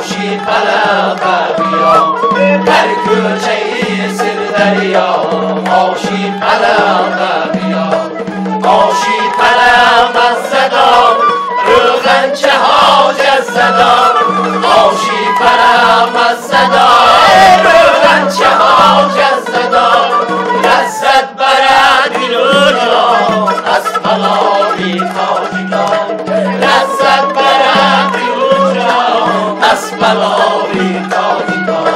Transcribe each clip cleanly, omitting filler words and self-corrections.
Oshi palava biyo, bar ko'chai Sirdaryo. Oshi palava biyo, oshi palava zador, ro'g'ancha hojat zador. Oshi palava zador, ro'g'ancha hojat zador. Lazzat barad dilu jon az palovi tojikon. Lazzat barad dilu jon az palovi tojikon.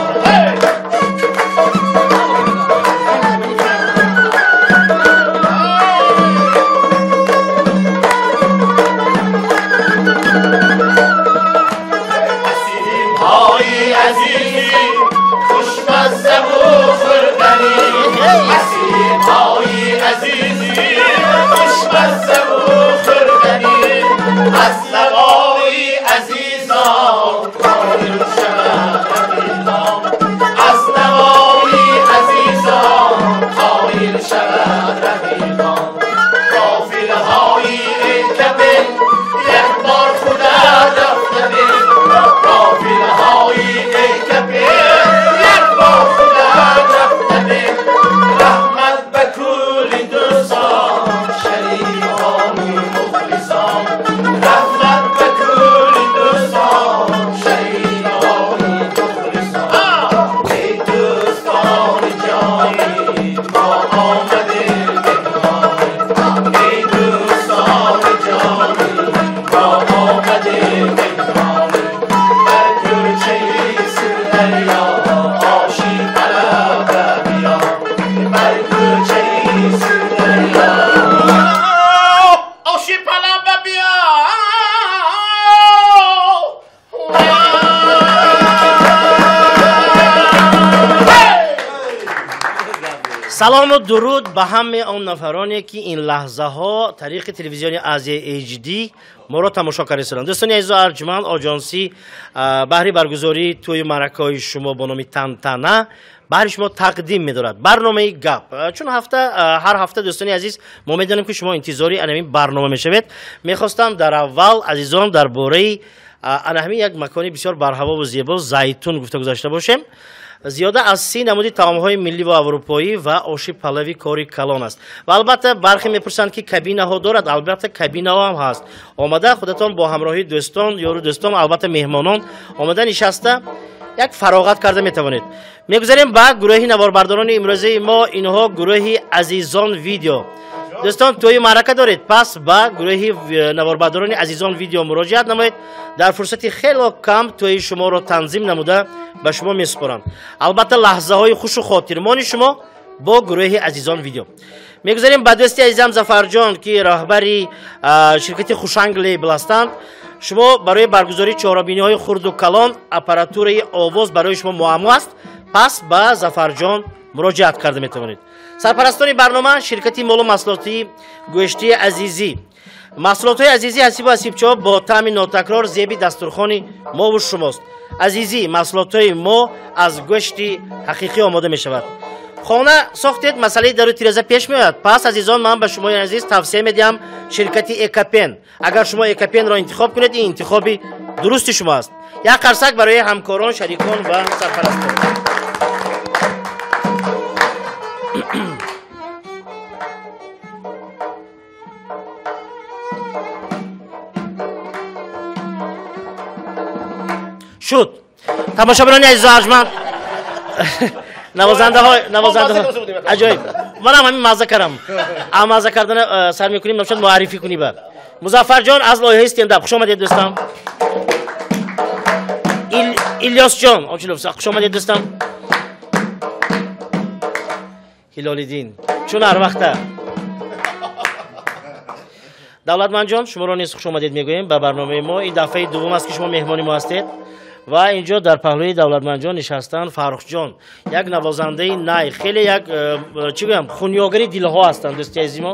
از نوای عزیزان قایل شود رفیقان، از نوای عزیزان قایل شود رفیقان. قافله‌های کبد یک بار خدا رفته بین، قافله‌های کبد یک بار خدا رفته بین. رحمت به کل دوستان، شریفان و مخلصان. رحمت به کل دوستان، شریفان و مخلصان. ای دوستان جانی، ما آمدیم مهمانی. ای دوستان جانی، ما آمدیم مهمانی. بر کوچه سردریا آشی پلو بیا، بر کوچه سردریا آشی پلو بیا. Салому дуруд ба ҳамаи он нафароне, ки ин лаҳзаҳо тариқи телевизиони Азия HD моро тамошо кардаанд. Дӯстони азизу арҷманд, оҷонсӣ баҳри баргузории тӯю маъракаҳои шумо бо номи Тантана баҳри шумо тақдим медорад барномаи Гап. Чун ҳафта ҳар ҳафта, дӯстони азиз, мо медонем, ки шумо интизори ана ҳамин барнома мешавед. Мехостам дар аввал, азизон, дар бораи ана ҳамин як макони бисёр барҳавову зебо Зайтун гуфта гузашта бошем. Зиёда аз 30 намуди таомҳои миллӣ ва аврупоӣ ва оши палави кори калон аст. Ва албатта бархе мепурсанд, ки кабинаҳо дорад. Албатта кабинаҳо ҳам ҳаст. Омада худатон бо ҳамроҳии дӯстон, ёру дӯстон, албатта меҳмонон омада нишаста як фароғат карда метавонед. Мегузарем ба гурӯҳи наворбардорони имрӯзаи мо. Инҳо гурӯҳи Азизон Видео. Дӯстон, тӯи маърака доред, пас ба гурӯҳи наворбардорони Азизон Видео муроҷиат намоед. Дар фурсати хело кам тӯи шуморо танзим намуда ба шумо месупорам. Албатта лаҳзаҳои хушу хотирмони шумо бо гурӯҳи Азизон Видео. Мегузарем ба дӯсти азизам Зафарҷон, ки роҳбари ширкати Хушанг Лейбл ҳастанд. Шумо барои баргузории чорабиниҳои хурду калон аппаратураи овоз барои шумо муаммо аст, пас ба Зафарҷон муроҷиат карда метавонед. Сарпарастони барнома ширкати молу маҳсулоти гӯштии Азизӣ. Маҳсулотҳои Азизӣ ҳасибу ҳасибчаҳо бо таъми нотакрор зеби дастурхони мову шумост. Азизӣ маҳсулотҳои мо аз гӯшти ҳақиқӣ омода мешавад. Хона сохтед, масъалаи дару тиреза пеш меояд. Пас, азизон, ман ба шумои азиз тавсия медиҳам ширкати Экапен. Агар шумо Экапенро интихоб кунед, ин интихоби дурусти шумо аст. Як қарсак барои ҳамкорон, шарикон ва сарпарастон. Шуд. Тамошобинони азизу арҷманд, навозандаҳо, навозандаҳо аҷоиб. Манам ҳамин мазза кардам. Мазза кардана сар мекунем, набошад муаррифӣ кунӣ ба. Музаффарҷон аз лоиҳаи стендап, хуш омадед, дӯстам. Илёсҷон, Очилов, хуш омадед, дӯстам. Ҳилолиддин, чун ҳар вақта. Давлатмандҷон, шуморо низ хуш омадед мегӯем ба барномаи мо. Ин дафъаи дуввум аст, ки шумо меҳмони мо ҳастед. Ва инҷо дар паҳлӯи Давлатмандҷон нишастанд Фаррухҷон, як навозандаи най, хеле як чӣ гӯям, хунёгари дилҳо ҳастанд, дӯсти азизи мо.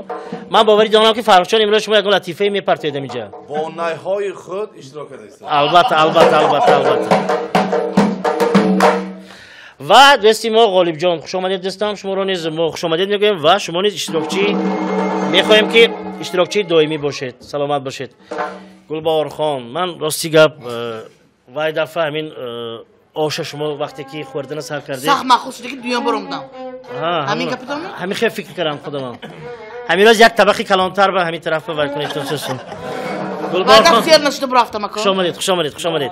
Ман боварӣ дорам, ки Фаррухҷон имрӯз шумо як латифае мепартоед инҷа. Бо найҳои худ иштирок кардаистед. Албатта, албатта, албатта, албатта. Ва дӯсти мо Ғолибҷон, хуш омадед, дӯстам. Шуморо низ мо хуш омадед мегӯем ва шумо низ иштирокчӣ мехоҳем, ки иштирокчии доимӣ бошед. Саломат бошед. Гулбаҳорхон, ман рости гап Вай дафъа ҳамин оша шумо вақте ки хӯрдана сар кардед. Сахт маъқул шуд, ки дуюм бор омадам. Ҳамин гапитонми? Ҳамин хел фикр кардам худамам. Ҳамин роз як табақи калонтар ба ҳамин тараф вай кунед тунсусун. Вай дафъа сер нашуда бурафтам ако. Хуш омадед, хуш омадед, хуш омадед.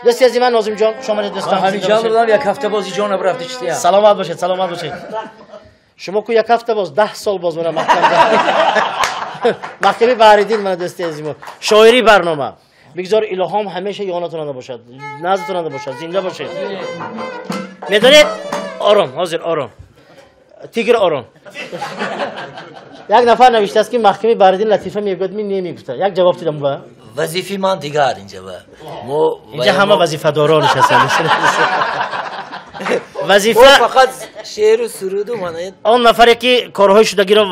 Дӯсти азизи ман Нозимҷон, хуш омадед дӯстам. Ҳамин ҷон будам, як ҳафта боз ҷон набурафти чития. Саломат бошед, саломат бошед. Шумо ку як ҳафта боз 10 сол боз мана маҳкам. Маҳками Баҳриддин мана дӯсти азизи мо. Шоири барнома. Бигзор илҳом ҳамеша ёнатон бошад, наздатон бошад, зинда бошед. Медонед, ором, ҳозир ором. Тигр ором. Як нафар навиштааст ки маҳками Баҳриддин латифа мегӯяд, ми намегуфта. Як ҷавоб дидам ба. Вазифаи ман дигар инҷа ба. Мо инҷа ҳама вазифадорон нишастанд. Вазифа фақат шеъру суруду мана. Он нафаре ки корҳои шудагиро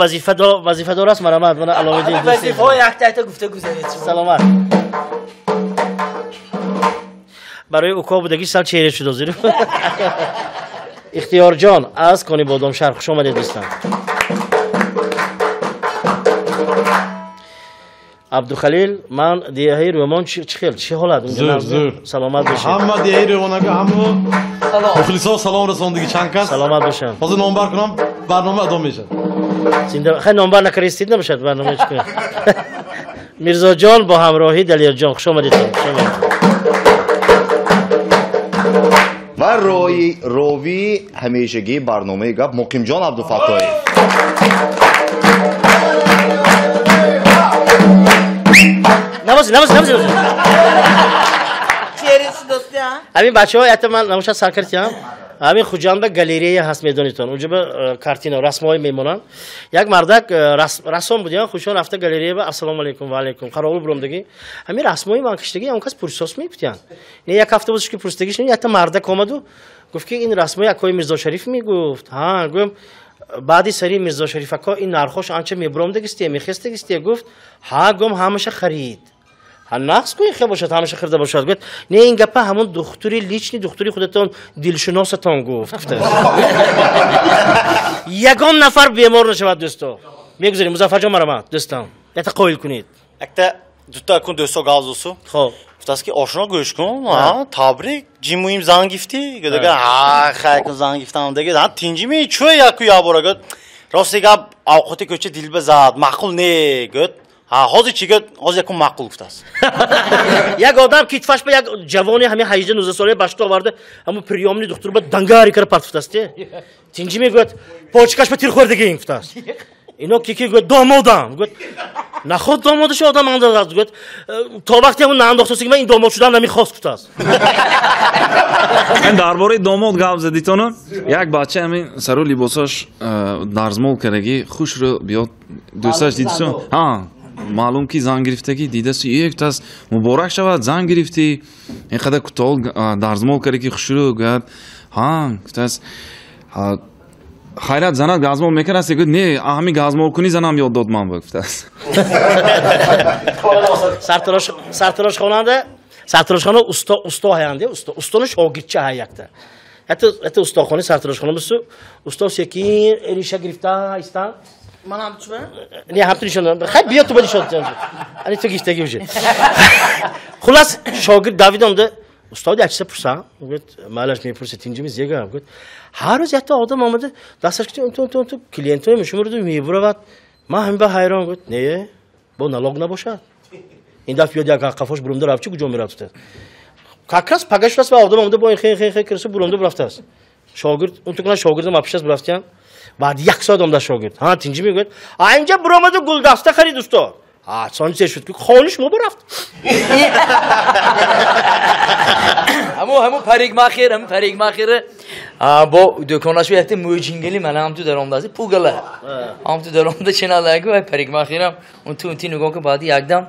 вазифадор аст, марамат, мана Аловиддин. Вазифаҳо якта-якта гуфта гузаред. Саломат. Барои уко будагӣ сал чеҳра шуд озир. Ихтиёрҷон аз Конибодомшаҳр, хуш омадед дӯстам. Абдухалил, ман деҳаи Рӯмон чӣ хел, чӣ ҳолат? Зӯр, зӯр. Саломат бошед. Ҳама деҳаи Рӯмонага, ҳама мухлисо салом расондиги чанд кас. Саломат бошам. Ҳозир номбар кунам, барнома адо мешавад. Зинда, хай номбар накардистед набошад барнома чӣ кунед. Мирзоҷон бо ҳамроҳи Далерҷон, хуш омадед. Хуш омадед. Ва ровии ҳамешагии барномаи гап Муқимҷон Абдуфаттоев. Навоз, навоз, навоз. Ҳамин бачаҳо, ята ман намошад сар кардям. Ҳамин Хуҷанда галерея ҳаст, медонитон. Унҷа ба картина, расмҳои мемонанд. Як мардак рассом буд, хушон рафта галерея ба ассалому алайкум ва алайкум. Қаровул буромдагӣ. Ҳамин расмҳои ман киштагӣ, он кас пурсос мепутян. Не як ҳафта буд ки пурсидагиш, не якта мардак омаду гуфт ки ин расмҳои акои Мирзо Шариф мегуфт. Ҳа, гуфтам баъди сари Мирзо Шариф ако ин нархош анча мебуромдагистия, мехестагистия, гуфт. Ҳа, гуфтам ҳамаша харид. Ҳа, нақс кун хе бошад, ҳамаша хирда бошад. Гуфт, не ин гапа ҳамон духтури лични духтури худатон дилшиносатон гуфт. Ягон нафар бемор нашавад дӯсто. Мегузарем Музаффарҷон марамат дӯстам. Якта қоил кунед. Якта дута кун дӯсто гавзусу. Хоб. Гуфтааст ки ошно гӯш кун, ҳа, табрик, ҷимуим занг гифтӣ. Гуфт, ҳа, хай кун занг гифтам. Деги, ҳа, тинҷими чӯ яку ябора гуфт. Рости гап овқати кӯча дилба зад, маъқул не гуфт. Ҳа, ҳозир чӣ гуфт? Ҳозир якум маъқул гуфтааст. Як одам китфаш ба як ҷавони ҳамин 18-19 сола башта оварда, ҳамон приёмни духтур ба дангари кара партуфтааст. Тинҷи мегӯяд, почкаш ба тир хӯрдагӣ гуфтааст. Ино ки гӯяд, домодам. Гӯяд, наход домодаш одам андозад. Гӯяд, то вақте ҳамон наандохтааст, ман ин домод шудан намехост гуфтааст. Ман дар бораи домод гап задитону як бача ҳамин сару либосаш дарзмол кардагӣ хушрӯ биёд дӯсташ дидису. Ҳа, маълум ки зан гирифтагӣ дидасу як тас муборак шавад зан гирифтӣ ин қадар кутол дарзмол карда ки хушрӯ гӯяд. Ҳа, гуфтааст хайрат занат газмол мекард, гуфт не, ҳамин газмолкунӣ занам ёд дод ман ба гуфтааст. Сартарошхонанда, сартарошхона усто, усто ҳаянде, усто, устони шогирдча ҳай якта. Ҳатто устохони сартарошхона бису, усто секин риша гирифта истан. Ман ҳам чӣ? Не, ҳам ту нишон додам. Хай биё ту ба нишон додам. Ани ту гирифтагӣ уже. Хулас шогирд Давид омда, устод як чиза пурсам. Гуфт, малаш мепурсед, тинҷими зега. Гуфт, ҳар рӯз якта одам омада, дасташ кити унту унту унту клиентои мушумурду мебуравад. Ман ҳамин ба ҳайрон. Гуфт, не, бо налог набошад. Ин дафъа биёд як қафош бурумда рафт, чӣ куҷо мерафт? Как раз пагаш шудааст ва одам омада бо ин хе хе хе кирсу бурумда бурафтааст. Шогирд, унту кунан шогирдам апишаст бурафтиян. Баъд як соат омда шогирд. Ҳа, тинҷи мегӯяд, а инҷа буромаду гулдаста харид устод. Ҳа, сони се шуд ки хониш мо бурафт. Ҳаму парикмахер, ҳаму парикмахер бо дӯконаш якта мӯйҷингили мана ҳам ту даромдаст, пугала. Ҳам ту даромда чиналагу вай парикмахерам унту унти нигоҳ кун, баъди якдам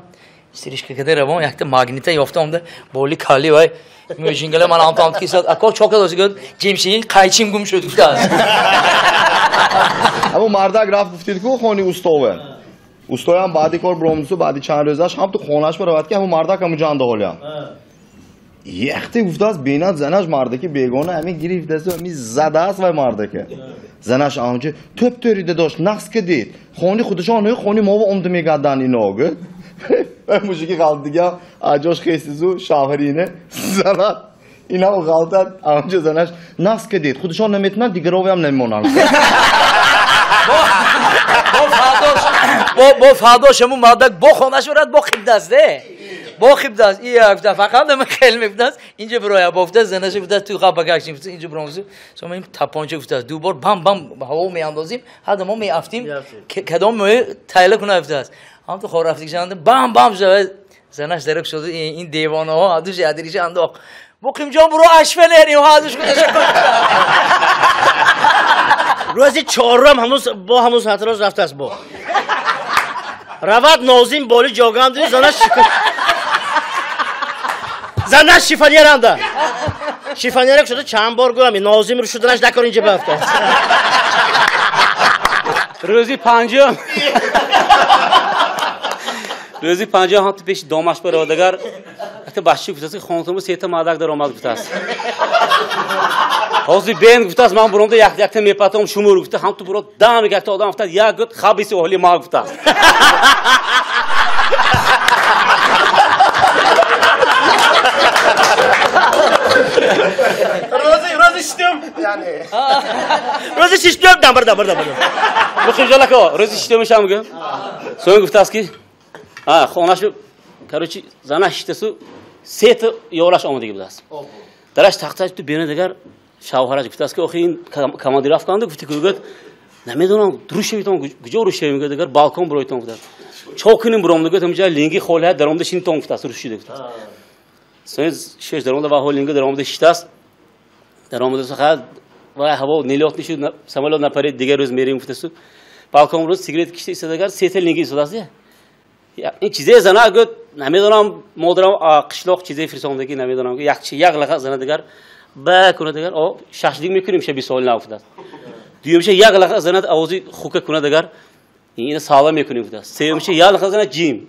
сиришка када равон якта магнита ёфта омда боли кали вай мӯйҷингила мана ҳам ту ҳам кисад. Ако чока доси гӯяд, ҷимшин қайчим гум шуд гуфтааст. Ҳамун мардак рафт гуфтид ку хони устове. Устоям баъди кор буромдису баъди чанд рӯзаш ҳам ту хонаш баравад ки ҳамун мардак ҳамун ҷанда ҳолям. Яхте гуфтааст бинад занаш мардаки бегона ҳамин гирифтасу ҳамин задааст вай мардака. Занаш анҷа тӯп тӯрида дошт, нақс ки дид. Хони худашон хони мова омда мегарданд ино гӯяд. Мужики ғалтдига аҷош хестизу шавҳарине занат инам ғалтад анҷо занаш нас кадид худашон наметунанд дигаровиам намемонанд. Бо фардош ҳамун мардак бо хонаш бурад бо хибдаст де бо хибдаст ия гуфта фақат ама хел мегуфтааст инҷо бироя бофта занаш гуфта ту қаб багашти инҷо биромзу сома ин тапонча гуфтааст ду бор бам бам ҳаво меандозим ҳада мо меафтим кадом мӯи тайла куна гуфтааст ҳам ту хор рафтигшанда бам бам шуда занаш дарак шуда ин девонаҳо ҳадуш ядриша андох муқимҷон буро ашфелер ин ҳадуш рӯзи чорум ҳамун бо ҳамун сатроз рафтааст бо равад нозим боли ҷоганди занаш занаш шифоньеранда шифоньера шуда чанд бор гӯям нозим рӯ шуданаш дакор инҷа барафтааст. Рӯзи панҷум ҳам ту пеши домаш бародагар якта бачча гуфтааст ки хонатонба сета мардак даромад гуфтааст. Ҳозир бен гуфтааст ман буромда якта мепатом шумур гуфта ҳам ту бурод дам якта одам гуфтааст як гуфт хабиси оҳли ма гуфтааст. Рӯзи шитум яъне рӯзи шиштум дам бар дам бар дам. Муқимҷон ака рӯзи шитумашам гӯ. Соң гуфтааст ки хонаш короче занаш шитасу сета ёраш омадагӣ будааст. Дараш тахташ ту бена дигар шавҳараш гуфтааст ки охи ин командир афканду гуфти гӯяд намедонам рӯшавитон куҷо рӯшавем гӯяд дигар балкон биройтон гуфтааст. Чо кунем биромда гӯяд ҳамҷа линги холиҳа даромада шинитон гуфтааст рӯшида гуфтааст. Соң шеш даромада ва ҳо линги даромада шитааст. Даромада сахат ва ҳаво нелёт нишуд самолёт напарид дигар рӯз мерем гуфтасу балкон рӯз сигарет кишта истодагар сета линги истодааст. Ин чизе зана гӯяд намедонам модарам қишлоқ чизе фирсондагӣ намедонам як лақа зана дигар ба куна дигар о шашлик мекунем шаби соли нав гуфтааст. Дуюмша як лақа занад овози хука куна дигар ина сала мекунем гуфтааст. Сеюмша як лақа занад ҷим.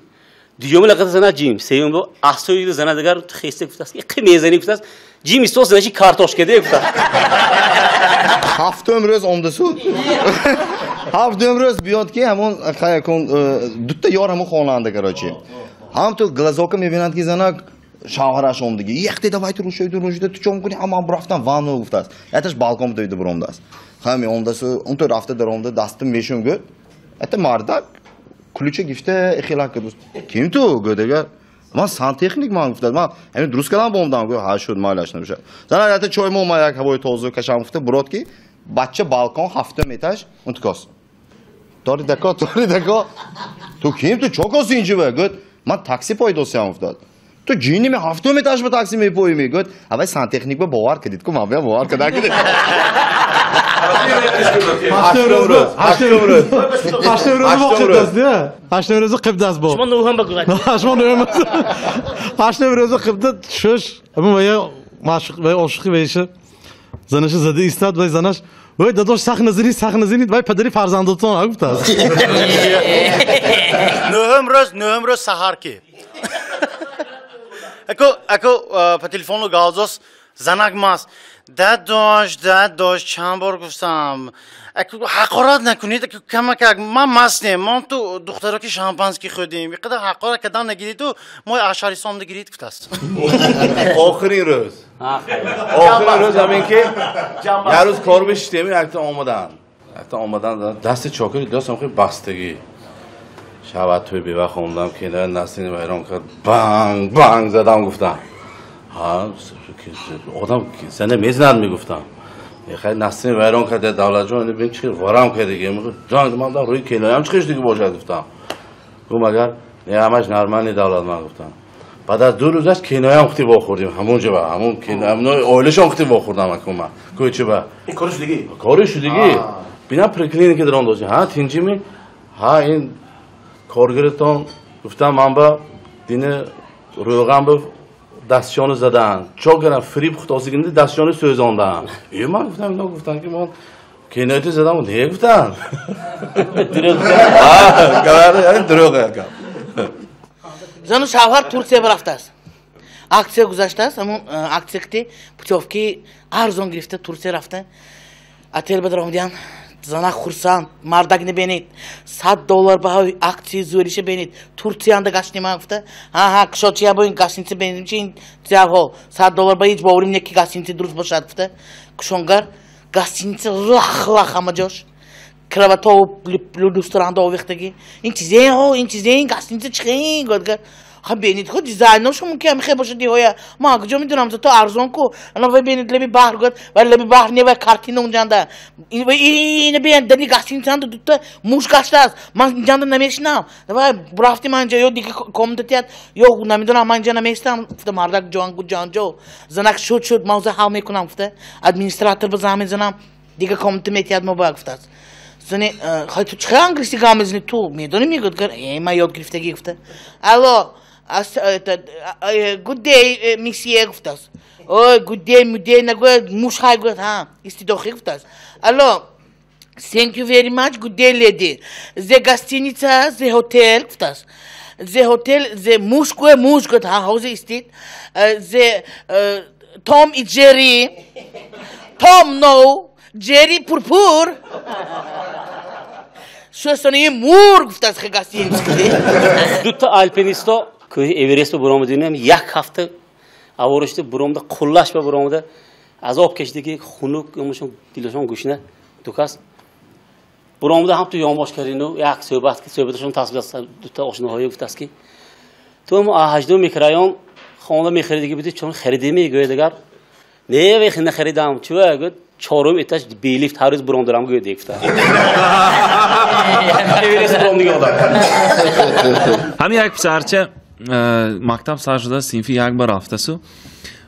Дуюм лақа занад ҷим. Сеюм аҳсои зана дигар хеста гуфтааст иқи мезанӣ гуфтааст. Ҷим истос занаши картошка де гуфтааст. Ҳафтум рӯз омдасу. Ҳафтум рӯз биёд ки ҳамон якун дута ёр ҳамон хонанда короче. Ҳам ту глазока мебинад ки занак шавҳараш омдагӣ. Яхте давай ту рӯшоиду рӯшида ту чо мекунӣ? Ҳама рафтам ванну гуфтааст. Яташ балкон доида биромдааст. Ҳами омдасу он ту рафта даромда дастам мешум гӯд. Ята мардак ключа гифта хилак кардааст. Ким ту гӯд агар ман сантехник ман гуфтааст. Ман ҳамин дуруст кардам бомдам гӯ ҳа шуд майлаш набошад. Занак ята чой мо ма як ҳавои тоза кашам гуфта бурод ки бача балкон ҳафтум этаж унткос. Тори дако, тори дако. Ту ким ту чо коси инҷо гӯд? Ман такси пойдосиам гуфтааст. Ту ҷинни ме ҳафтум этаж ба такси мепоими гӯд. Аввал сантехник ба бовар кардид ку ман бия бовар карда кардид. Ҳаштум рӯз қибдаст де? Ҳаштум рӯзи қибдаст бо. Шумо нӯҳум ба гузашт. Шумо нӯҳум. Ҳаштум рӯзи қибда шуш ҳамун вая маъшуқ вая ошиқи вайша занаша зада истад вай занаш вай дадош сахт назанид сахт назанид вай падари фарзандотон ҳа гуфтааст. Нӯҳум рӯз саҳар ки. Ако по телефону галзос занак маст. Дадош, дадош, чанд бор гуфтам. Ҳақорат накунед, камакак ман маст нем. Ман ту духтаро ки шампанский хӯрдем. Иқадар ҳақорат кардан нагиред ту мои ашаристонда гиред гуфтааст. Охирин рӯз. Охирин рӯз ҳамин ки як рӯз кор бишитем, якта омадан. Якта омадан дасти чокири дастам хеле бастагӣ. Шаб тӯй бева хондам, ки насини вайрон кард. Банг, банг задам гуфтам. Одам зане мезанад мегуфтам. Хеле насини вайрон кард давлатҷон, бин чи варам кард диге. Мегуфт, ман рӯи келоям чӣ диге бошад гуфтам. Гум агар не ҳамаш нормальный давлат ман гуфтам. Баъд аз ду рӯзаш киноям хути вохӯрдем ҳамон ҷо ба ҳамон кино оилашон хути вохӯрдам акума. Кӯча ба. Ин кори шудагӣ? Кори шудагӣ. Бинам поликлиника даром дошт. Ҳа тинҷими? Ҳа ин коргаратон гуфтам ман ба дини рӯғам ба дастшону задаанд. Чо кардам фириб хутосигинда дастшону сӯзондаанд. Е ман гуфтам ино гуфтам ки ман киноти задам не гуфтам. Дурӯғ. Ҳа, дурӯғ гап. Зану шавҳар Турсия рафтааст. Аксия гузаштааст, ҳамон аксия ки путёвки арзон гирифта Турсия рафта. Отел ба даромадиям. Зана хурсанд, мардак небенед. $100 баҳои аксияи зӯриша бенед. Турсиянда гаштима гуфта. Ҳа ҳа, кушодчия бо ин гостиница бенедим чи ин зиҳо. $100 ба ҳеҷ боварим не ки гостиница дуруст бошад гуфта. Кушонгар гостиница лах лах ҳама ҷош. Кровато люстранда овехтагӣ. Ин чизеҳо, ин чизе ин гостиница чихе гуфт. Ха бенед хо дизайнош мумкин ҳам хе бошад диҳоя. Ма куҷо медонам, зато арзон ку. Ана вай бенед лаби баҳр гуфт, вай лаби баҳр не вай картина унҷанда. Ина бен дари гостиницанда дута муш гаштааст. Ман инҷанда намешинам. Вай рафтим анҷа ё дига комната тият, ё намедонам ман инҷа намеистам. Гуфта мардак ҷонгу ҷанҷо. Занак шуд шуд, ман уза ҳал мекунам гуфта. Администратор ба занг мезанам, дига комната метиҳад мо ба гуфтааст. Зани, хай ту чӣ англиси гап мезанӣ ту? Медонӣ мегӯяд, ман ёд гирифтагӣ гуфта. Алло, good day, месье гуфтааст. Ой, good day, мудей нагӯяд, муш хай гӯяд, ҳа, истидохӣ гуфтааст. Алло, thank you very much, good day, lady. The гостиница, the hotel гуфтааст. The hotel, the муш гӯяд, муш гӯяд, ҳа, ҳозир истид. The Tom и Jerry. Tom no, Jerry пурпур. Шӯсони мур гуфтааст хе гостиница. Дута алпинисто кӯҳи Эверест ба буромадинам як ҳафта аворишта буромада қуллаш ба буромада азоб кашидаги хунук ёмошон дилашон гушна дукас буромада ҳам ту ёнбош кардину як суҳбат суҳбаташон тасвир дута ошноҳое гуфтааст ки ту мо 18 микрорайон хона мехаридиги буди чун харидеми гӯяд агар не вай нахаридам чува гӯяд чорум этаж белифт ҳар рӯз буромдарам гӯяд гуфта. Эверест буромдиги одам. Ҳамин як писарча мактаб сар шуда синфи як ба рафтасу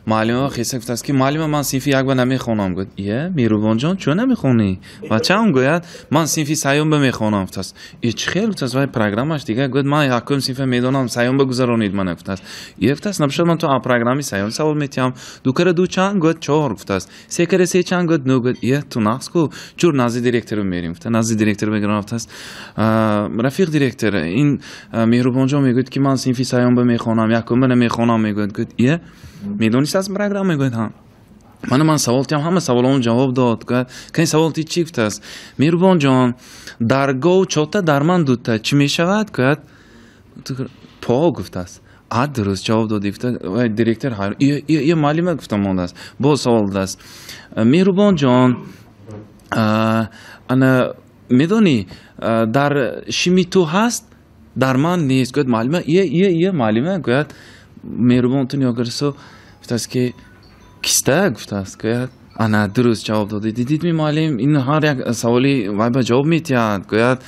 муаллима хеса гуфтааст ки муаллима ман синфи як ба намехонам гуфт. Е Меҳрубонҷон чун намехонӣ? Бачаам гӯяд ман синфи сеюм ба мехонам гуфтааст. Е чӣ хел гуфтааст вай программаш дига гуфт ман якум синфа медонам сеюм ба гузаронид мана гуфтааст. Е гуфтааст набошад ман ту а программи сеюм савол метиҳам. Ду кара ду чанд гуфт чор гуфтааст. Се кара се чанд гуфт ну гуфт е ту нақс ку чур назди директор мерим гуфта. Назди директор мегирам гуфтааст. Рафиқ директор ин Меҳрубонҷон мегӯяд ки ман синфи сеюм ба мехонам якум ба намехонам мегӯяд. Гуфт е медонист аз программа мегӯяд ҳа. Мана ман савол тиям ҳама саволом ҷавоб дод. Гуфт кани савол ти чӣ гуфтааст? Меҳрубонҷон дар гов чота дар ман дута чӣ мешавад? Гуфт по гуфтааст. А дуруст ҷавоб додӣ гуфта. Вай директор ҳайрон. Е е е муаллима гуфта мондааст. Боз савол додааст. Меҳрубонҷон ана медонӣ дар шими ту ҳаст дар ман нест. Гуфт муаллима е е е муаллима гуфт Меҳрубон ту нигоҳ кард гуфтааст ки киста гуфтааст. Гӯяд ана дуруст ҷавоб додӣ. Дидид ми муаллим ин ҳар як саволи вай ба ҷавоб метиҳад. Гӯяд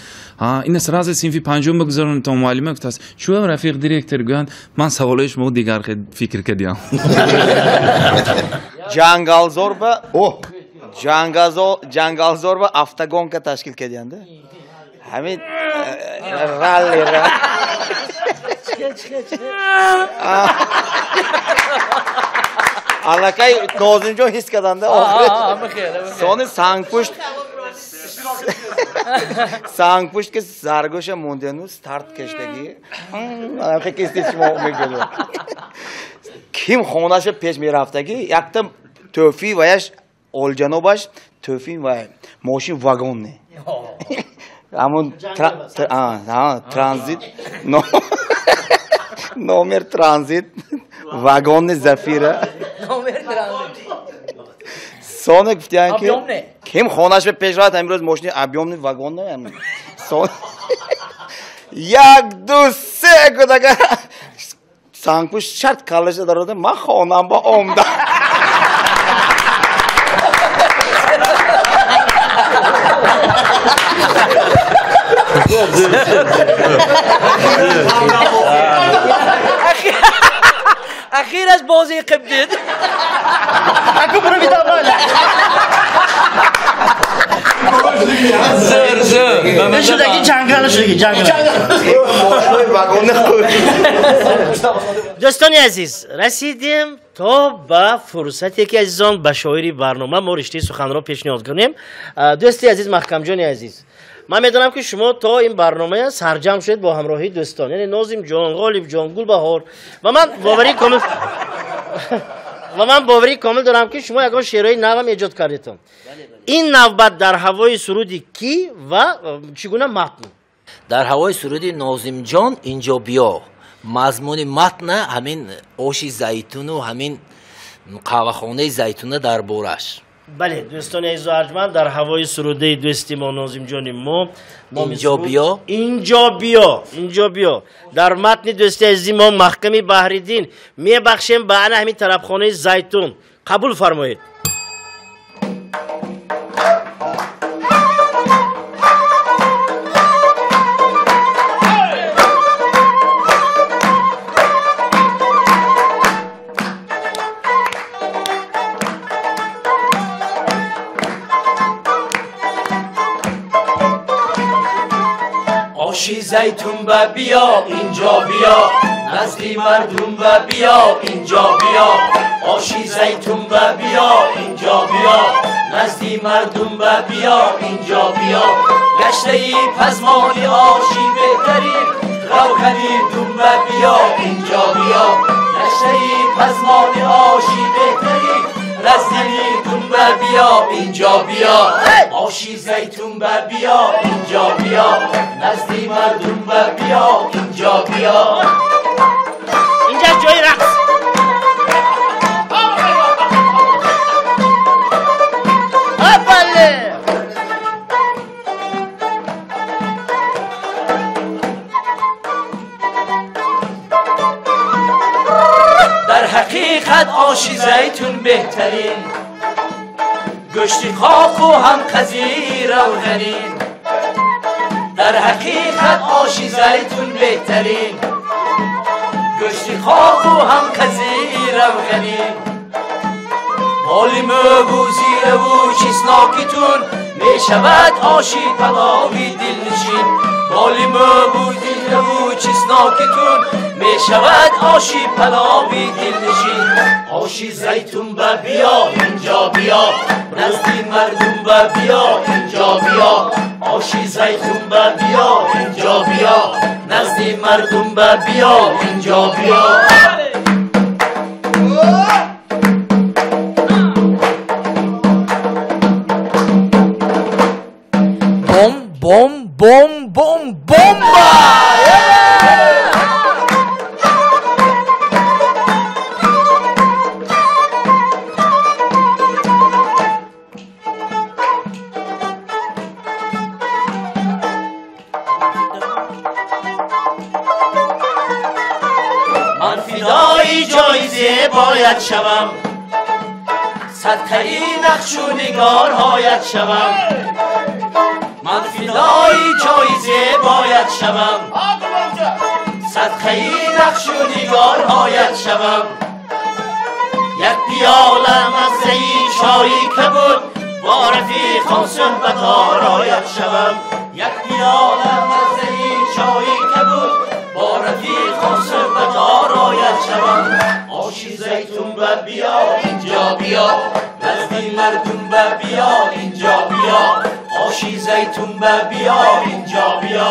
ҳа ина сразу синфи панҷум бигузаронед то муаллима гуфтааст. Чӯ рафиқ директор гӯянд ман саволои шумо дигар фикр кардиам. Ҷангалзор ба ҷангалзор ба автогонка ташкил кардианд. Ҳамин ралли аллакай Нозимҷон ҳис карданда сони сангпушт ки заргӯша мондиану старт каштагӣ кисти шумо мегӯяд ким хонаша пеш мерафтагӣ якта тӯфи ваяш олҷанобаш тӯфи вай мошин вагон не ҳамон транзит номер транзит вагони Зафира. Соне гуфтиян ки ким хонаш ба пеш равад ҳамин рӯз мошини объёмни вагон не. Як ду се гуфт агар сангпӯш шарт каллаша дарода ман хонам ба омдам. Ахираш бозии қибдид. Аку буро видаман. Зӯр, зӯр. Шудаги ҷангал шудаги ҷангал. Дӯстони азиз, расидем то ба фурсате ки азизон ба шоири барнома мо риштаи суханро пешниҳод кунем. Дӯсти азиз Маҳкамҷони азиз, ман медонам ки шумо то ин барнома сарҷамъ шудед бо ҳамроҳии дӯстон, яъне Нозимҷон, Ғолибҷон, Гулбаҳор ва ман боварӣ комил Ва ман боварии комил дорам, ки шумо ягон шеърҳои навам эҷод кардетон. Ин навбат дар ҳавои суруди кӣ ва чӣ гуна матн? Дар ҳавои суруди Нозимҷон «Инҷо биё». Мазмуни матна ҳамин оши зайтуну ҳамин қаҳвахонаи Зайтуна дар бораш. Бале, дӯстони азизу арҷманд, дар ҳавои сурудаи дӯсти мо Нозимҷони мо «Инҷо биё», «Инҷо биё», «Инҷо биё» дар матни дӯсти азизи мо Маҳками Баҳриддин мебахшем ба ана ҳамин тарабхонаи Зайтун. Қабул фармоед. Оши зайтун ба биё, инҷо биё, назди мардум ба биё, инҷо биё. Оши зайтун ба биё, инҷо биё, назди мардум ба биё, инҷо биё. Гаштаи пазмони оши беҳтарин, равғани думба биё, инҷо биё. Гаштаи пазмони оши беҳтарин, раздани думба биё, инҷо биё. Оши зайтун ба биё, инҷо биё, назди мардум ба биё, инҷо биё. Инҷа ҷои рақс. Бале. Дар ҳақиқат оши зайтун беҳтарин, гӯшти қоқу ҳам қази равғанин. Дар ҳақиқат оши зайтун беҳтарин, гӯшти қоқу ҳам қази равғанин. Боли мӯгу зираву чеснокитун мешавад оши палови дилнишин. Боли мӯгу зираву чеснокитун мешавад оши палови дилнишин. Оши зайтун ба биё, инҷо биё, назди мардум ба биё, инҷо биё. Оши зайтун ба биё, инҷо биё, назди мардум ба биё, инҷо биё. Бом, бом, бом, бом, бомба! Ман фидои ҷои зебоят шавам, садқаи нақшу нигорҳоят шавам. Ман фидои ҷои зебоят шавам, садқаи нақшу нигорҳоят шавам. Як пиёла маззаи чои кабуд бо рафиқон суҳбат орояд шавам. Як пиёла маззаи чои кабуд бо рафиқон суҳбат орояд шавам. Оши зайтун ба биё, инҷо биё, назди мардум ба биё, инҷо биё. Оши зайтун ба биё, инҷо биё,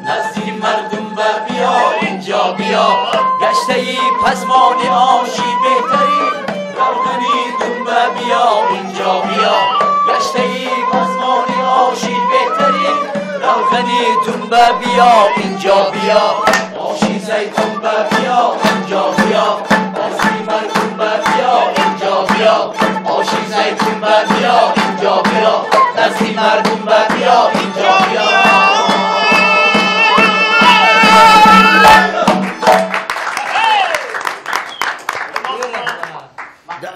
назди мардум ба биё, инҷо биё. Гаштаи пазмони оши беҳтарин, равғани думба биё, инҷо биё. Гаштаи пазмони оши беҳтарин, равғани думба биё, инҷо биё. Оши зайтун ба биё, инҷо биё, назди мардум ба биё, инҷо биё. Оши зайтун ба биё, инҷо биё, назди мардум ба биё, инҷо биё.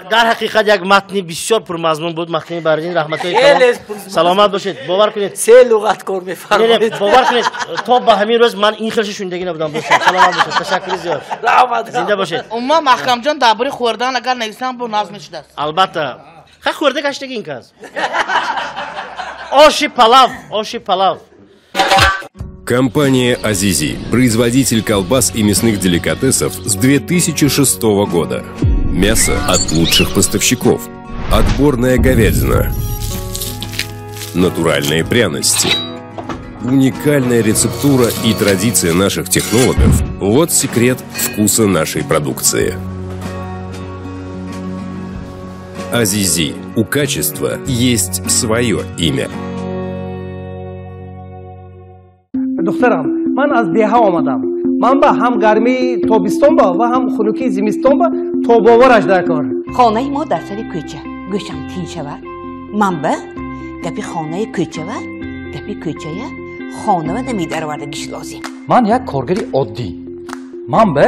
Дар ҳақиқат як матни бисёр пурмазмун буд. Маҳками Баҳриддин, раҳматҳои калон, саломат бошед. Бовар кунед, се луғат кор мефармоед. Бовар кунед, то ба ҳамин рӯз ман ин хелша шунидагӣ набудам. Саломат бошед, ташаккури зиёд, зинда бошед. Умуман Маҳкамҷон дар бораи хӯрдан агар нависам бо назм мешудааст. Албатта, ха хӯрда гаштаги ин кас. Оши палав, оши палав. Компания «Азизи» – производитель колбас и мясных деликатесов с 2006 года. Мясо от лучших поставщиков. Отборная говядина. Натуральные пряности. Уникальная рецептура и традиция наших технологов – вот секрет вкуса нашей продукции. Азизи. У качества есть свое имя. Духтарам, ман аз деҳа омадам. Ман ба ҳам гармии тобистон ба ва ҳам хунукии зимистон ба тобовараш дар кор. Хонаи мо дар сари кӯча. Гӯшам тин шавад. Ман ба гапи хонаи кӯчава, гапи кӯчая хонава намедаровардагиш лозим. Ман як коргари оддӣ. Ман ба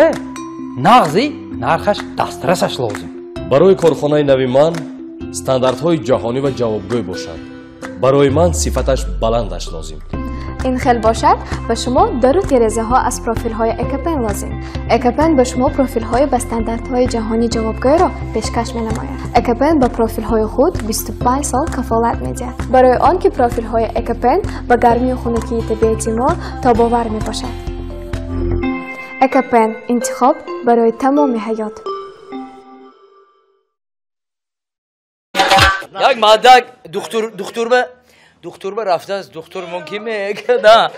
нағзи нархаш дастрасаш лозим. Барои корхонаи нави ман стандартҳои ҷаҳонӣ ва ҷавобгӯй бошанд. Барои ман сифаташ баландаш лозим. Ин хел бошад, ба шумо дару терезаҳо аз профилҳои Экопен лозим. Экопен ба шумо профилҳои ба стандартҳои ҷаҳонӣ ҷавобгӯйро пешкаш менамояд. Экопен ба профилҳои худ 25 сол кафолат медиҳад. Барои он ки профилҳои Экопен ба гармию хунукии табиати мо тобовар мебошад. Экопен – интихоб барои тамоми ҳаёт. Як мадак духтур ба рафтааст, духтур мумкин мегӯяд,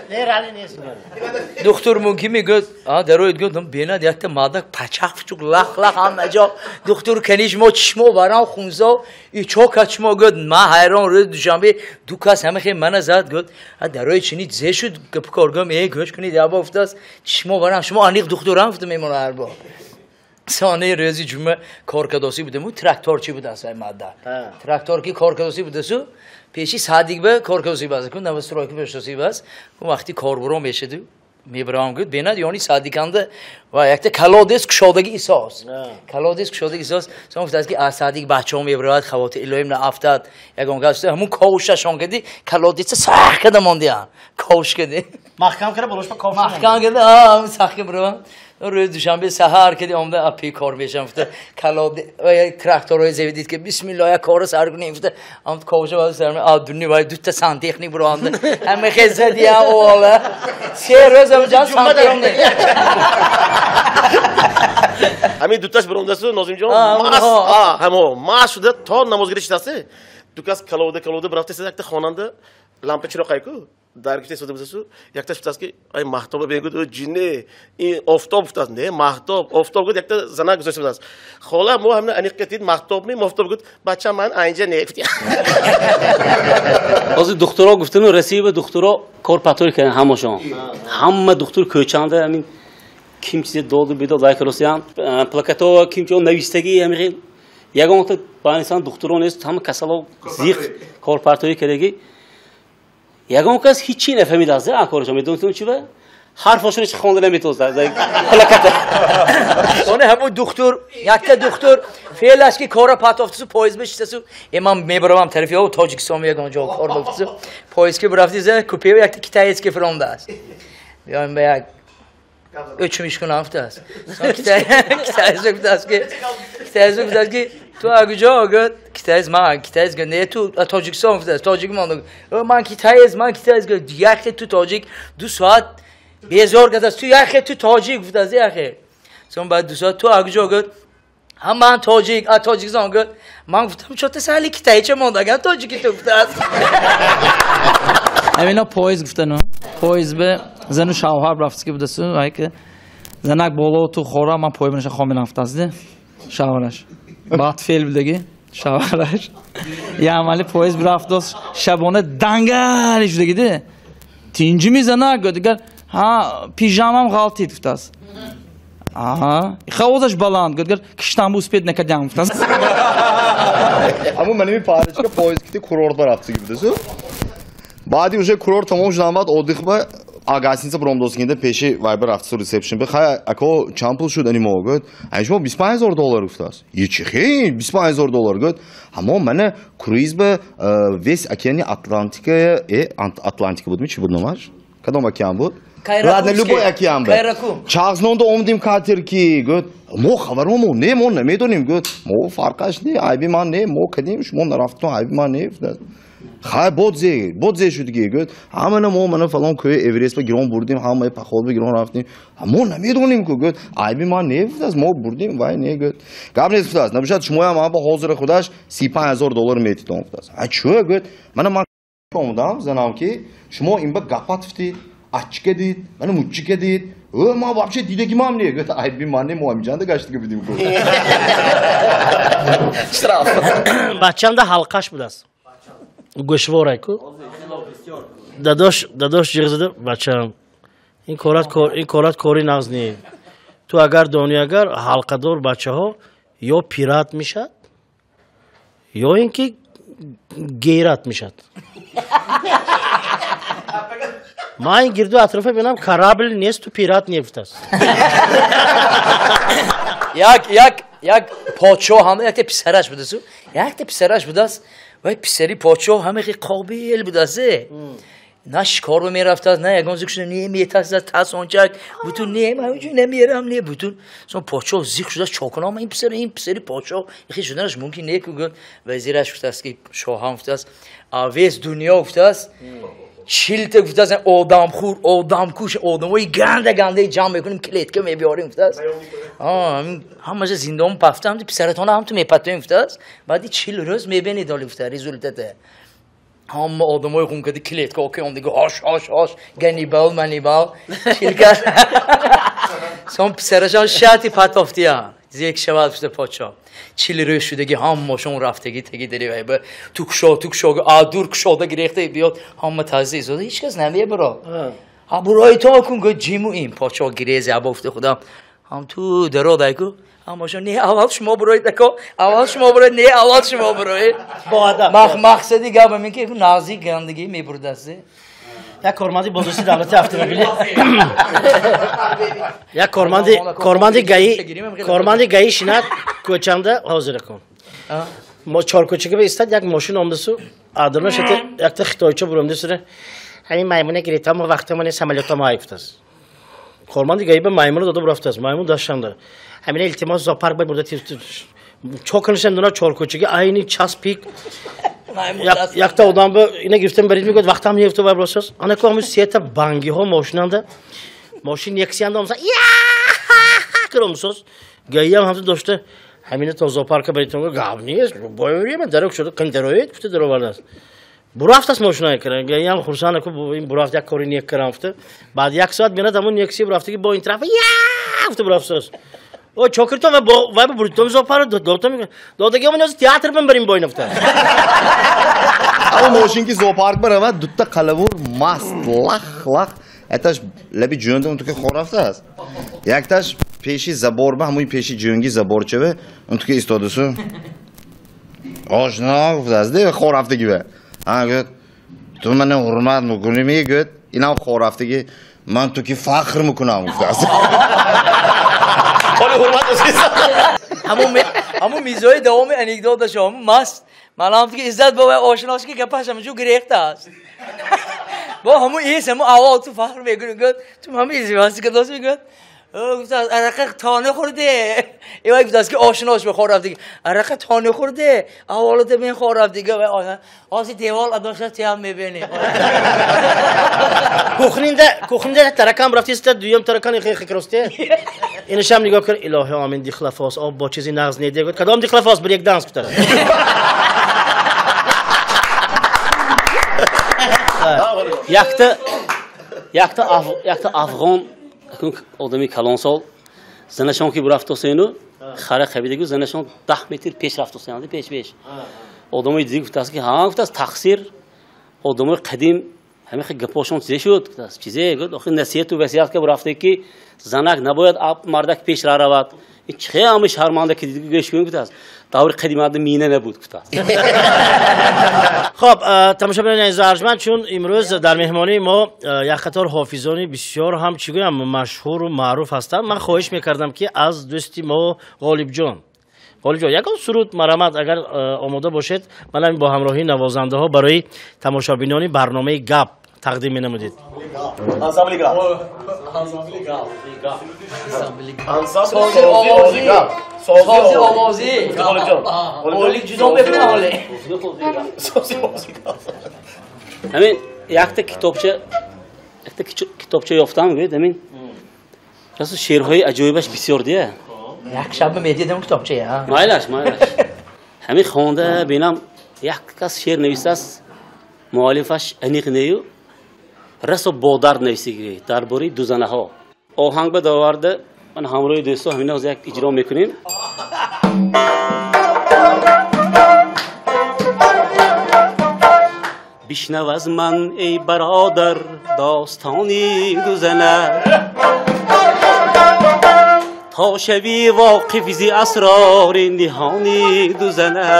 духтур мумкин мегӯяд, дароид гӯяд, бенад якта мадак пачақ пучук лах лах ҳама ҷо, духтур каниш мо чишмо барам хунзо, и чо качмо гӯяд, ман ҳайрон рӯзи душанбе ду кас ҳама хел мана зад гӯяд, дароид чини зе шуд гапкор гӯям, э гӯш кунед яба гуфтааст, чишмо барам, шумо аниқ духтурам гуфта мемонад ҳар бор. Сони рӯзи ҷумъа коркадосӣ будему, тракторчи будааст ай мадак. Трактор ки коркадосӣ будасу, пеши садик ба коркадосӣ баз, ку новостройка пешосӣ баз, ку вақти корбурон мешаду, мебарам гуд, бенад ёни садиканда ва якта колодец кушодаги исос. Колодец кушодаги исос, сон гуфтааст ки аз садик бачаҳо мебарояд, хавотир илоҳим наафтад. Ягон гап ҳамун ковшашон кади, колодеца сах када мондиям. Ковш кади. Маҳкам кара болошба ковш. Маҳкам када, сах ка бароям. Рӯзи душанбе саҳар кади омда апи кор мешам гуфта колоде тракторҳои зеви дид ки бисмиллоҳ як корро сар кунем гуфта амт ковша баз сар а дунни вай дута сантехник буромда ҳама хел задиям ола се рӯз ҳамҷан сантехник ҳамин дуташ буромдасу Нозимҷон мас ҳамо мас шуда то намозгирӣ шидааст ду кас колоде колоде бурафта якта хонанда лампа чироқ айку дар гифта истода будасу якташ гуфтааст ки ай маҳтоба бегӯд ӯ ҷинне ин офтоб гуфтааст не маҳтоб офтоб гуд якта занак гузошта будааст хола мо ҳамина аниқ кардид маҳтоб ми мофтоб гуд бача ман айнҷа не гуфт. Ҳозир духтуро гуфтану Россия ба духтуро кор патои карданд ҳамашон ҳама духтур кӯчанда ҳамин ким чизе доду бедод лайк росиям плакатова ким чио навиштагӣ ҳамин ягонта ба инсон духтуро нест ҳама касало зиқ корпартоӣ кардагӣ. Ягон кас ҳичи нафаҳмидааст корашон медонистон чи ба ҳарфошон ҳеч хонда наметавонист плаката. Сони ҳамун духтур якта духтур феълаш ки кора патофтасу поезд бишистасу э ман мебаравам тарафи о Тоҷикистон ягон ҷо кор бафтасу поезд ки бурафти за купева якта китаец ки фиромдааст биёем ба як өчумиш кунам гуфтааст. Китаец гуфтааст ки китаец гуфтааст ки ту аз куҷо гӯяд китаец ман китаец гӯяд не ту Тоҷикистон гуфтааст тоҷик монд ман китаец гӯяд яхе ту тоҷик ду соат безор кардааст ту яхе ту тоҷик гуфтааст яхе сон баъд ду соат ту аз куҷо гӯяд ҳам ман тоҷик аз Тоҷикистон гӯяд ман гуфтам чота сали китаеча мондаган тоҷики ту гуфтааст. Ҳамина поезд гуфтану поезд ба зану шавҳар рафтаги будасу айки занак боло ту хора ман пой бинаша хомилам гуфтааст шавҳараш баъд феъл будаги шавҳараш ямали поезд бирафтост шабона дангари шудагиде тинҷими занак гӯяд дигар ҳа пижамам ғалтид гуфтааст. Аҳа хавозаш баланд гӯяд дигар киштамбу успед накардям гуфтааст. Аммо маними парочка поезд кити курорт ба рафтаги будасу баъди уже курорт тамом шудан баъд отдых ба гостиница буромдосгинда пеши вай ба рафтасу ресепшн ба хай ако чанд пул шуд ани мо гӯяд ай шумо 25 000 доллар гуфтааст. Е чи хе 25 000 доллар гӯяд ҳамо мана круиз ба весь океани Атлантика Атлантика буд ми чи буд номаш кадом океан буд Ладно, любой океан ба чағзнонда омдим катер ки гӯяд мо хабаро мо не мо намедонем гӯяд мо фарқаш не айби ман не мо кадем шумо нарафтон айби ман не гуфтааст. Хай бодзе шудги гӯяд ҳамана мо мана фалон кӯи Эверест ба гирон бурдим ҳамаи поход ба гирон рафтим мо намедонем ку гӯяд айби ман не гуфтааст мо бурдим вай не гӯяд гап нест гуфтааст набошад шумоям ҳама ҳозира худаш 35 000 доллар метитон гуфтааст. А чӯ гӯяд мана ман омадам занам ки шумо ин ба гапат фтид ачка дид мана муччика дид Ма вообще дидагим ҳам не. Гуфт айби ман не, мо ҳамиҷанда гаштига будим ку. Штраф. Бачамда ҳалқаш будааст. Гӯшворай ку. Дадош ҷиғ зада, бачам, ин корат кори нағз не. Ту агар дони, агар ҳалқадор бачаҳо ё пират мешад, ё ин ки гейрат мешад. Ман ин гирду атрофа бинам, корабль несту пират нефтаст. Як подшоҳ ҳам якта писараш будасу, якта писараш будааст. Вай писари подшоҳ ҳама хеле қобил будааст. На шикор мерафтааст, на ягон зикр шуда, не метарсад, тасончак, бутун не, ман ҳеҷ намерам, не бутун. Сон подшоҳ зикр шудааст, чокунам ин писар, ин писари подшоҳ, хеле шуданаш мумкин не ку. Вазираш гуфтааст ки шоҳам гуфтааст, вес дунё гуфтааст, 40 та гуфтааст, одамхӯр, одамкуш, одамои ганда гандаи ҷамъ мекунем, клетка мебиёрем гуфтааст. Ҳамаша зиндон пафтам, писаратона ҳам ту мепатоем гуфтааст. Баъди 40 рӯз мебинед оли гуфта результате. Ҳама одамои хун кади клетка океон дига ош ош ош Ганнибал манибал чилка. Сон писарашон шарти патофтия. Зек шавад гуфта подшоҳ. 40 рӯз шудаги ҳамашон рафтаги таги дари вай ба тукшо тукшо адур кушода гирехта биёд ҳама таза изода ҳеч кас намебаро. Ҳа бурои то кун гӯ ҷиму ин подшоҳ гирезе абофта худам. Ҳам ту даро дайку ҳамашон не аввал шумо буроед ако, аввал шумо буроед, не аввал шумо буроед. Мақсади гап ҳамин ки наздик гандагӣ мебурдаст. Як корманди бозрасии давлати автомобилӣ, як корманди гаи шинат кӯчанда ҳозир кун. Мо чоркӯчага баистад, як мошин омдасу адрна шата якта хитойча буромдасура. Ҳамин маймуна гирифта мо вақтамоне самолётамо айфтас. Корманди гаи ба маймуна дода бурафтааст. Маймун дастшанда. Ҳамина илтимос зоопарк ба бурда чоканашам дуна чоркӯчага айни час пик. Якта одам ба ина гирифтам барид мегӯяд вақтам нефту вай бросас. Ана ку ҳамун сета бангиҳо мошинанда. Мошин нексиянда омса я киромсоз. Гаиам ҳамту дошта ҳамина то зоопарка баритон гап нест. Боёрима дарок шуда қиндароед гуфта даровардааст. Бурафтааст мошина кара. Гаиам хурсанд ку ин бурафт як кори нек карам гуфта. Баъд як соат бинад ҳамун некси бурафтаги бо ин тараф я гуфта бурафтааст. О чокиртон ва вай буритон зоопарк додам. Додаги омин оз театр бим барим бо ин гуфта. Аммо мошин ки зоопарк баравад дутта қалавур маст лах лах якташ лаби ҷӯнда он туки хор рафтааст. Якташ пеши забор ба ҳамои пеши ҷӯнги заборчаве он туки истодасу. Ошно гуфтааст, де хор рафтаги ба. А гӯяд ту мана ҳурмат мекунӣ мегӯяд инам хор рафтаги ман туки фахр мекунам гуфтааст. Ҳамун мизои давоми анекдоташ ҳамун маст. Маълум ки иззат бо вай ошнош ки гапаш ҳаминҷо гирехтааст. Бо ҳамун ис ҳамун аввал ту фахр мекунӣ гӯяд ту ҳамин издивоҷ кардааст мегӯяд. Гуфтааст арақа то нахӯрде. Ивай гуфтааст ки ошнош ба хор рафтаги. Арақа то нахӯрде. Аввалата мен хор рафтаги. Ҳозир девол адоша тиам мебинӣ. Кухнинда таракан рафтиста дуюм таракан хикросте. Инашам нигоҳ кар илоҳи амин дихлафос об бо чизи нағз не дегӯяд. Кадом дихлафос брек данс гуфтааст. Якта афғон одами калонсол занашон ки бурафтосену хара хабидагу занашон 10 метр пеш рафтосеанди пеш пеш. Одамои диди гуфтааст ки ҳа гуфтааст тақсир одамои қадим ҳамин хел гапошон чизе шуд гуфтааст чизе гуфт охир насиҳату васият ка бурафте ки занак набояд мардак пеш равад. Ин чӣ ҳами шарманда ки диди гӯш кун гуфтааст даври қадимада мина набуд гуфтааст. Хоб тамошобинони азиз арҷманд, чун имрӯз дар меҳмонии мо як қатор ҳофизони бисёр ҳам чӣ гӯям машҳуру маъруф ҳастанд, ман хоҳиш мекардам ки аз дӯсти мо Ғолибҷон ягон суруд марамат агар омода бошед, ман бо ҳамроҳии навозандаҳо барои тамошобинони барномаи гап тақдим менамудед. Ансамбли гап. Сози овозӣ. Ғолиб ҷудо мекунад ҳоле. Ҳамин якта китобча ёфтам, гӯяд ҳамин расо шеърҳои аҷоибаш бисёр дия. Як шаб медидам китобча. Майлаш, майлаш. Ҳамин хонда бинам як кас шеър нависааст, муаллифаш аниқ нею расо бо дард нависигӣ дар бораи дузанаҳо. Оҳанг ба дароварда ман ҳамроҳи дӯстҳо ҳамина як иҷро мекунем. Бишнав аз ман эй бародар достони дузана, то шавӣ воқиф зи асрори ниҳони дузана.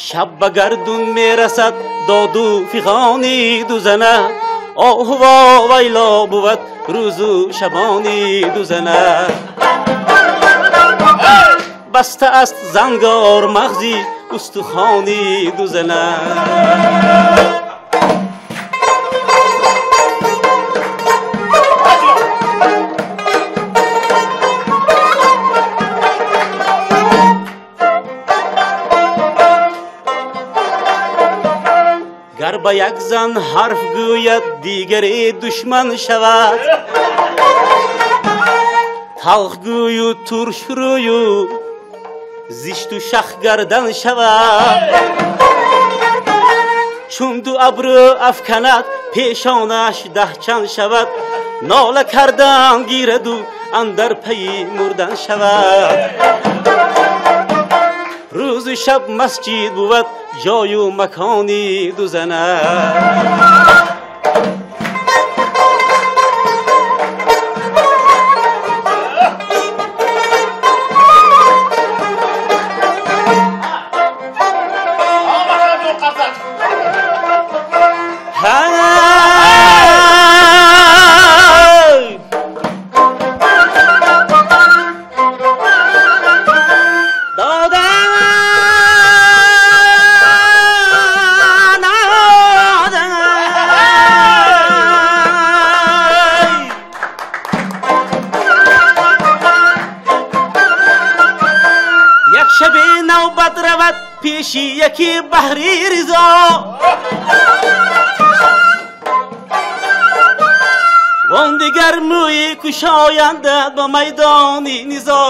Шаб ба гардун мерасад доду фиғони дузана, оҳу вовайло бувад рӯзу шабони дузана. Баста аст зангор мағзи устухони дузана. Гар ба як зан ҳарф гӯяд дигаре душман шавад, талхгӯю туршрӯю зишту шахгардан шавад. Чун ду абрӯ афканад пешонаш даҳчанд шавад, нола кардан гираду андар пайи мурдан шавад. Рӯзу шаб масҷид бувад ҷою макони дузана. Пеши яки баҳри ризо, вон дигар мӯи кушоянда ба майдони низо.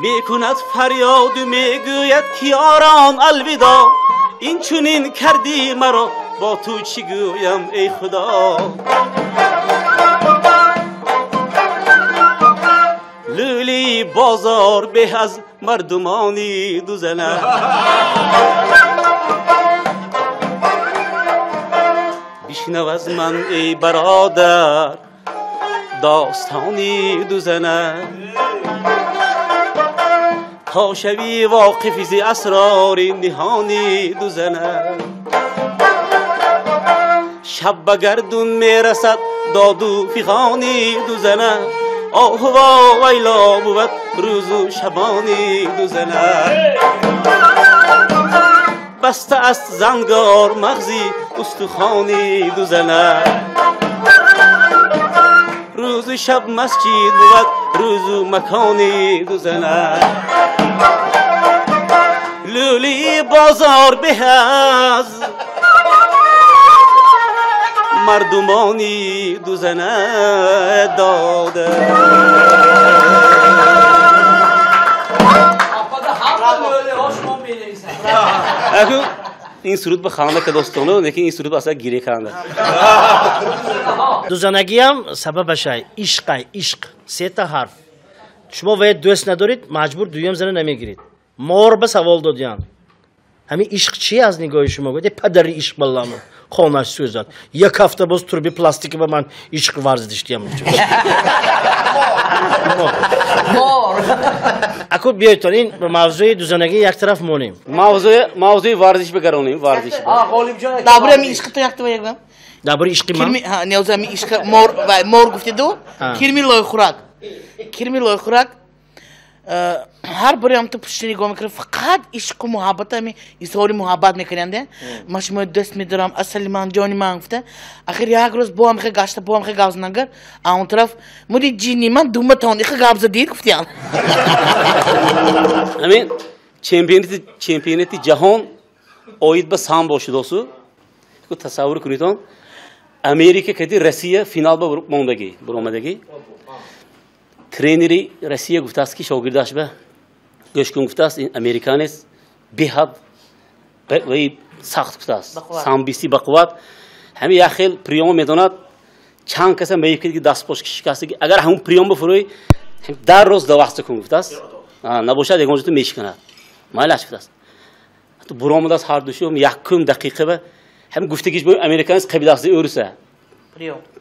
Мекунад фарёду мегӯяд ки ёрон алвидо, инчунин кардӣ маро бо ту чӣ гӯям эй худо. Лӯли бозор беҳ аз мардумони дузана. Бишнав аз ман эй бародар достони дузана, то шавӣ воқиф зи асрори ниҳони дузана. Шаб ба гардун мерасад доду фиғони дузана, оҳу вовайло бувад рӯзу шабони дузана. Баста аст зангор мағзи устухони дузана. Рӯзу шаб масҷид бувад рӯзу макони дузана. Лӯли бозор беҳ аз мардумони дузана дода. Ин суруд ба ханда кадостону, лекин ин суруд асла гире канда. Дузанагиам сабабашай ишқай, ишқ, сета ҳарф. Шумо вай дӯст надоред, маҷбур дуюм зана намегиред. Мор ба савол додян. Ҳамин ишқ чи аз нигоҳи шумо? Гуфт, падари ишқ балламу. Хонаш сӯзад. Як ҳафта боз турби пластики ба ман ишқ варзиштиям. Аку биёйтон ин мавзӯи дузанагӣ як тараф монем. Мавзӯи варзиш бигаронем, варзиш. Дабури ами ишқи то якта ягам. Дабури ишқи ман? Не, ами ишқи мор, мор гуфтиду, кирми лойхӯрак. Кирми лойхӯрак ҳар боре ҳам ту пушти нигоҳ мекунам, фақат ишқу муҳаббат, ами изҳори муҳаббат мекунанд. Ман шуморо дӯст медорам, асали ман, ҷони ман гуфта. Ахир як рӯз бо ҳам хе гашта, бо ҳам хе гап занагар, а он тараф муди ҷини ман думатон ихе гап задид гуфтиян. Ҳамин чемпионати ҷаҳон оид ба самбо шудосу. Тасаввур кунедон, Америка кади Россия финал ба мондагӣ, баромадагӣ. Тренери Россия гуфтааст ки шогирдаш ба гӯш кун гуфтааст, ин американец беҳад Вай сахт гуфтааст. Самбисти бақувват. Ҳамин як хел приём медонад, чанд каса меифкид ки дастпош шикастаги. Агар ҳамун приём бифурӯй, дар роз даваста кун гуфтааст. Набошад ягон ҷото мешиканад. Майлаш гуфтааст. Буромадааст ҳар душум якум дақиқа ба ҳамин гуфтагиш бо американец қабидааст ӯруса.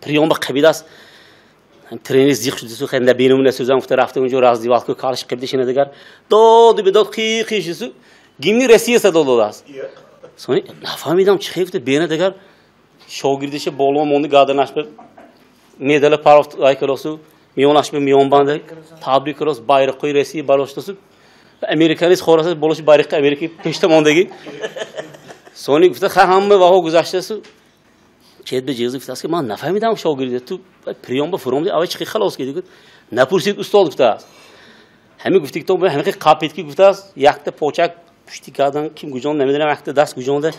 Приём ба қабидааст. Тренер зиқ шуд, су хенда бинум насӯзам гуфта рафта унҷо раздевалка калш қабида шина дигар. Доду бедод қи қи шусу гимни Россия садо додааст. Сони нафаҳмидам чӣ гуфта бена дигар шогирдиша боло монди гаданаш ба медала парофт айкаросу миёнаш ба миёнбанда табрик карос байроқи Россия бароштасу американец хораса болоши байроқи Америка пешта мондаги. Сони гуфта ха ҳама ваҳо гузаштасу чед ба ҷиғзи гуфтааст ки ман нафаҳмидам шогирди ту приём ба фуромди авай чӣ халос киди гуфт напурсид устод гуфтааст. Ҳамин гуфти ки то ҳамин қапид ки гуфтааст якта почак пушти кардан ким гуҷон намедонам якта даст гуҷонда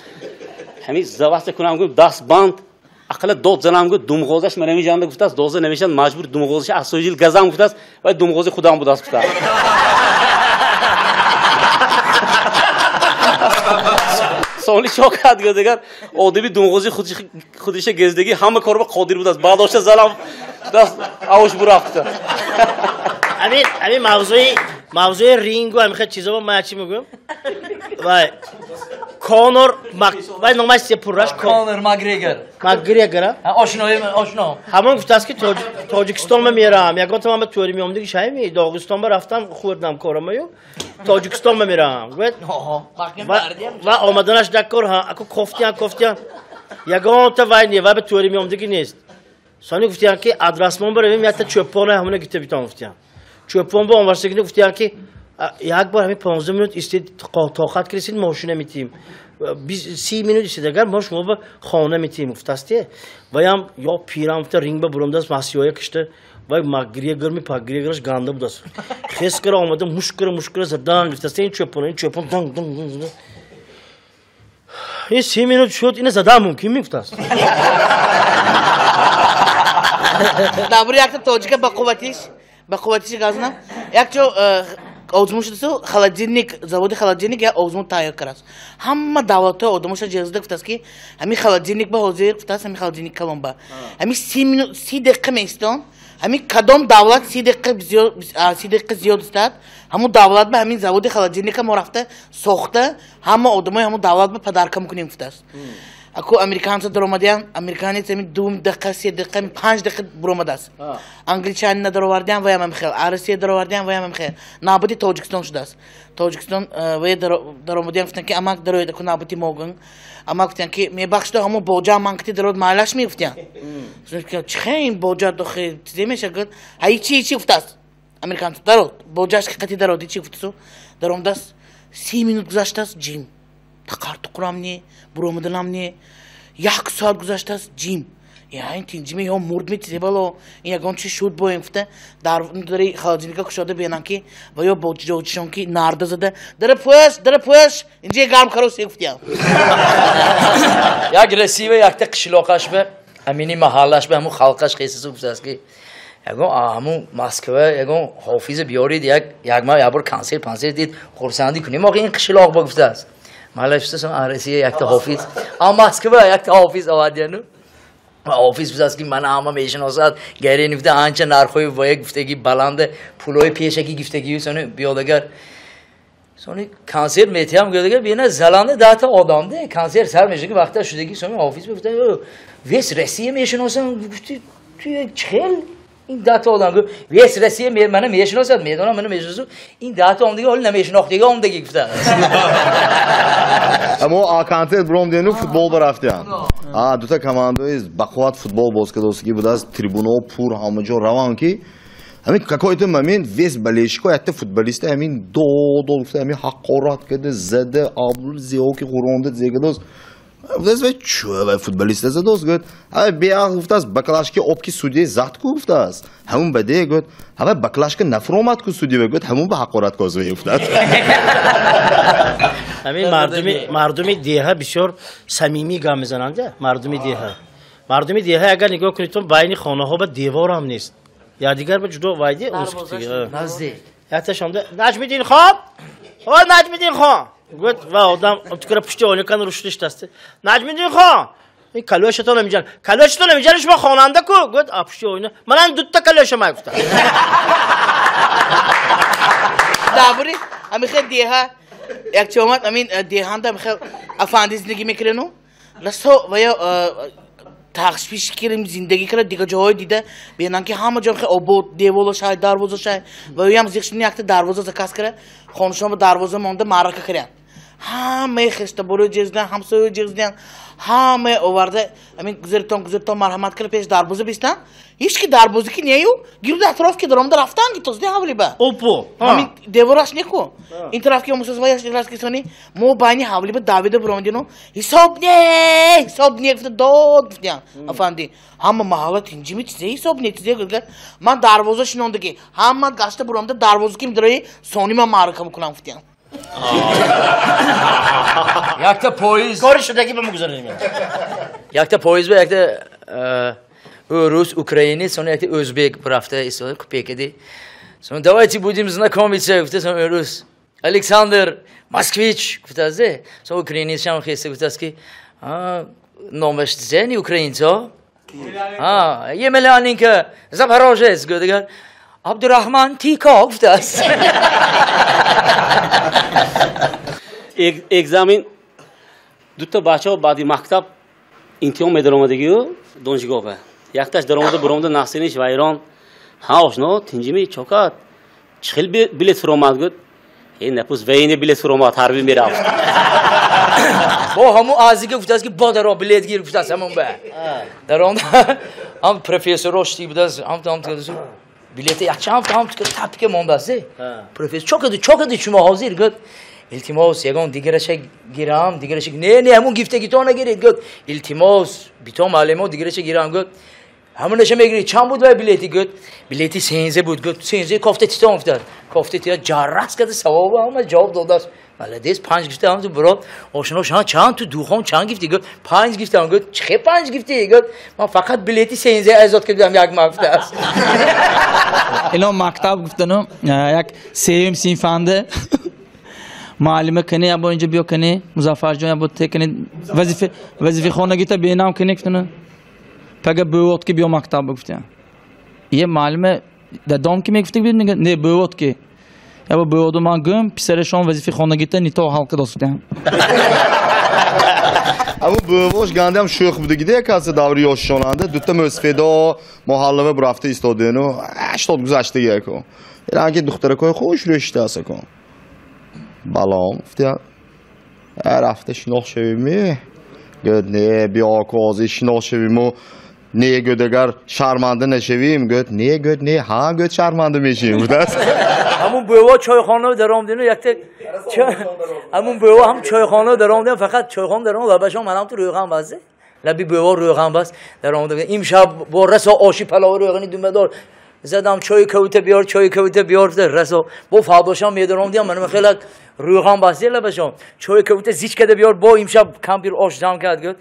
ҳамин заваста кунам гуфт даст банд ақалла дод занам гуфт думғозаш манамиҷанда гуфтааст доза намешавад маҷбур думғозаш аз соҷил газам гуфтааст вай думғози худам будааст гуфтааст. Сони чо кард гуфт дигар одами думғози худиша газдаги ҳама корба қодир будааст баъдоша занам гуфтааст авш бурафт. Ҳамин мавзӯи рингу ҳамин хел чизо ман чӣ мегӯям? Вай Конор вай номаш се пурраш Конор Макгрегор. Макгрегор а? Ошнои ошно. Ҳамон гуфтааст ки Тоҷикистон ма мераам. Ягон ман ба тури меомдиги шайми Доғистон ба рафтам хӯрдам корамаю Тоҷикистон ма мераам. Гуфт ва омаданаш дар кор ҳа аку кофтиян кофтиян ягонта вай не вай ба тури меомдиги нест. Сони гуфтиян ки адрасмон баравем якта чӯпона ҳамона гирифта битон гуфтиян. Чӯпон ба онварсагини гуфтиян ки як бор ҳамин 15 минут истед тоқат кирисед мошина метиҳем. 30 минут истед агар мо шумо ба хона метиҳем гуфтасте. Ваям ё пирам гуфта ринг ба буромдааст масиёя кишта вай Макгрегор ми Пакгрегораш ганда будааст. Хес кара омада мушкара мушкара задан гуфтасте ин чӯпон ин чӯпон данг данг данг. Ин 30 минут шуд ина задан мумкин мегуфтааст. Дабури якта тоҷика ба қувватиш газна. Якчо озмун шудасу холодильник заводи холодильник я озмун тайёр кардааст. Ҳама давлатҳои одамоша ҷазда гуфтааст ки ҳамин холодильник ба ҳозир гуфтааст ҳамин холодильник калон ба. Ҳамин 30 минут 30 дақиқа меистон. Ҳамин кадом давлат 30 дақиқа зиёд истад, ҳамун давлат ба ҳамин заводи холодильника мо рафта сохта ҳама одамои ҳамун давлат ба подарка мекунем гуфтааст. Аку американца даромадиян, американец ҳамин 2 дақиқа, 3 дақиқа, 5 дақиқа буромадааст. Англичанина даровардиян ваям ҳам хел, Россия даровардиян ваям ҳам хел. Навбати Тоҷикистон шудааст. Тоҷикистон вая даромадиян гуфтанд ки амак дарояд аку навбати могун. Амак гуфтанд ки мебахшед ҳамун боҷа ман кити дарояд майлаш мегуфтиян. Чӣ ин боҷа дохи чизе мешавад? Гуфт ҳа ичи ичи гуфтааст. Американца дарод, боҷааш ки қати дарод ичи гуфтасу даромадааст. 30 минут гузаштааст ҷим. Тақар-туқурам не, буромаданам не. Як соат гузаштааст ҷим. Я ин тинҷиме ё мурд метизе бало, ин ягон чи шуд боем гуфта, дар дари холодильника кушода бинам ки ва ё бо ҷоҷишон ки нарда зада, дара пӯш, инҷа гарм карос гуфтиям. Як Россия якта қишлоқаш ба, ҳамини маҳаллаш ба, ҳамун халқаш хесису гуфтааст ки ягон ҳамун Москва ягон ҳофиза биёрид, як ма як бор консерт пансерт дид, хурсандӣ кунем, охи ин қишлоқ ба гуфтааст. Маҳаллаш гуфтааст, Россия якта ҳофиз, а Москва якта ҳофиз овардияну. Ҳофиз гуфтааст ки ман ҳама мешиносад, гарин гуфта анча нархҳои вая гуфтаги баланда, пулҳои пешакӣ гуфтагию сони биёдагар. Сони консерт метиҳам гӯдагар, бина заланда 10 та одам де, консерт сар мешавад ки вақта шудаги сони ҳофиз гуфта, весь Россия мешиносам, гуфти ту як чхел ин 10 та одам гуфт, весь Россия мана мешиносад, медонам мана мешиносад, ин 10 та омдиги ҳоли намешинохтиги омдиги гуфта. Аммо консерт буром дену футбол барафтиям. Дута командаи бақувват футбол боз кардосиги будааст, трибунаҳо пур ҳама ҷо раванд ки ҳамин какой-то момент весь болельщико якта футболиста ҳамин додо гуфта ҳамин ҳақорат карда зада абдул зиёки хуронда зегадост. Гуфтааст вай чӯ вай футболиста задост гуфт ҳай беақл гуфтааст баклашки об ки судья зад ку гуфтааст. Ҳамун баде гуфт ҳавай баклашка нафуромад ку судья гуфт ҳамун ба ҳақорат козве гуфтааст. Ҳамин мардуми деҳа бисёр самимӣ гап мезананд, мардуми деҳа. Мардуми деҳа агар нигоҳ кунед, то байни хонаҳо ба девор ҳам нест. Я дигар ба ҷудо вайди. Якташонда Наҷмиддин хон, о Наҷмиддин хон. Гуфт ва одам тукра пушти оникан рушдиш даст. Наҷмиддин хон, ин калошатон намиҷан. Калошатон намиҷан шумо хонанда ку? Гуфт а пушти оина. Манам дутта калоша май гуфта. Дабури, амихе деҳа як чомат амин деҳанда амихе афанди зиндагӣ мекурену. Расо ва ё тахшпиш кирим зиндагӣ кара дига ҷоҳои дида бинам ки ҳама ҷо обод девола шай дарвоза шай ва ӯям зиқшини якта дарвоза заказ кара хонашон ба дарвоза монда маърака кирян. Ҳамаи хештаборо ҷездиан, ҳамсоё ҷездиан, ҳамаи оварда амин гузаритон гузаритон марҳамат кара пеш дарвоза бистан. Ҳеч ки дарвоза ки нею гирду атроф ки даромада рафтан ки тозди ҳавли ба. Опо. Амин девораш неку. Ин тараф ки омусоз ва яш тараф ки сони мо байни ҳавли ба давида буромадину ҳисоб не, ҳисоб не гуфта дод гуфтян. Афанди, ҳама маҳалла тинҷими чизе ҳисоб не чизе гуфта. Ман дарвоза шинондаги, ҳама гашта буромада дарвоза ки мидрои сони ман маърака мекунам гуфтян. Якта поезд кори шудаги ба мегузаронем. Якта поезд ба якта рус, украинец, он якта ӯзбек рафта истода купекади. Сон давайте будем знакомиться, гуфта сон рус. Александр Москвич гуфтааст. Сон украинец ҳам хеста гуфтааст ки номаш зени украинцо? А, Емеляненко, Запорожец гуфта. Абдурахман Тико гуфтааст. Экзамен дута бачаҳо баъди мактаб имтиҳон медаромадагию донишгоҳ. Якташ даромада буромада насиниш вайрон. Ҳа ошно тинҷими чокат. Чӣ хел билет фуромад гуфт. Э напус вайне билет фуромад ҳарбӣ мерафт. Бо ҳамун азига гуфтааст ки бо даро билет гир гуфтааст ҳамун ба. Даромада ҳам профессорро шти будааст, ҳам там билете якчанд ҳам тапка мондааст. Профессор чокади шумо ҳозир гуфт. Илтимос, ягон дигараша гирам, дигараша не, не, ҳамун гифтагитона гиред гуфт. Илтимос, бито маълимо дигараша гирам гуфт. Ҳамунаша мегиред, чанд буд вай билети гуфт. Билети сензе буд гуфт. Сензе кофта титон гуфтааст. Кофта тита ҷаррас карда савоб ҳама ҷавоб додааст. Маладес, панҷ гифта ҳам ту брод. Ошно шан чанд ту духон чанд гифти гуфт. Панҷ гифтам гуфт. Чӣ панҷ гифти гуфт. Ман фақат билети сензе азод кардам як маҳ гуфтааст. Ино мактаб гуфтану як сеюм синфанда муаллима кани ябо инҷо биё кани Музаффарҷон ябо те кани вазифаи хонагита бенам кани гуфтану пага бӯвот ки биё мактаб гуфтян. Е муаллима дадом ки мегуфта бид мега не бӯвот ки ябо бӯводу ман гӯм писарашон вазифаи хонагита нито ҳал кардост гуфтян. Аммо бӯвош гандиам шӯх будагида якасы даври ёшшонанда дута мӯсфедо моҳаллава бурафта истодену 80 гузаштаги яко. Ранги духтаракои хуш рӯшитаасако. Балом гуфтя рафта шинос шавимӣ? Гӯд не биё ко ҳозир шинос шавиму не гӯд агар шарманда нашавим гӯд не гӯд не ҳа гӯд шарманда мешавим гуфтааст. Ҳамун бӯво чойхона даромдину якта ҳамун бӯво ҳам чойхона даромдин фақат чойхона даром лабашон манам ту рӯған баст. Лаби бӯво рӯған баст даромда имшаб бо расо оши палов рӯғани думадор задам чойи кавта биёр чойи кавта биёр расо бо фардошам медаромдиам манам хеле рӯған баст лабашон чойи кавта зич када биёр бо имшаб кампир ош ҷамъ кард гуфт.